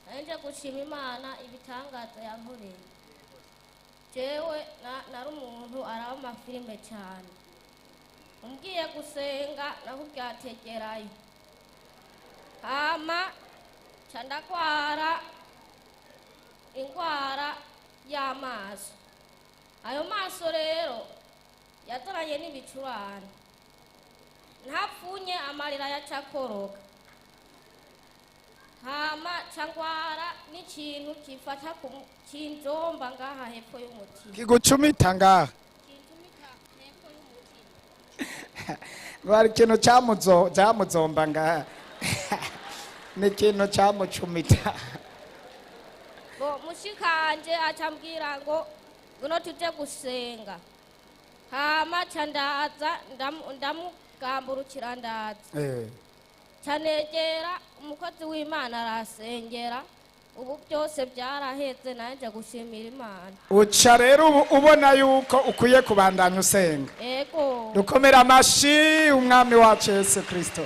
Nanje gushima Imana ibitangaza yankoreye. Jewe nari umuntu araba amafilime cyane. Umbwiye gusenga nakubwiye ategerayo. Hama ca ndagwara ingwara y'amaso. Ayo maso rero yazananye n'ibicurane. Ntapfunye amarira yacakoroka. Hama ca ngwara n'ikintu kifata kinjomba ngaha hepfo y'umutima. Kigucumita ngaha? Kincumita hepfo y'umutima. Bari ikintu cyamuzomba ngaha, ni ikintu cyamucumita. Ngo mushikanje acambwira ngo ngwino tuje gusenga. Hama ca ndaza, ndamugamburukira ndaza. Ca negera umukozi w'Imana arasengera, ubu byose byaraheze, nanje gushimira Imana. Uca rero ubu ubona yuko ukwiye kubandanya usenga? Ego. Dukomera amashi Umwami wacu Yesu Kristo.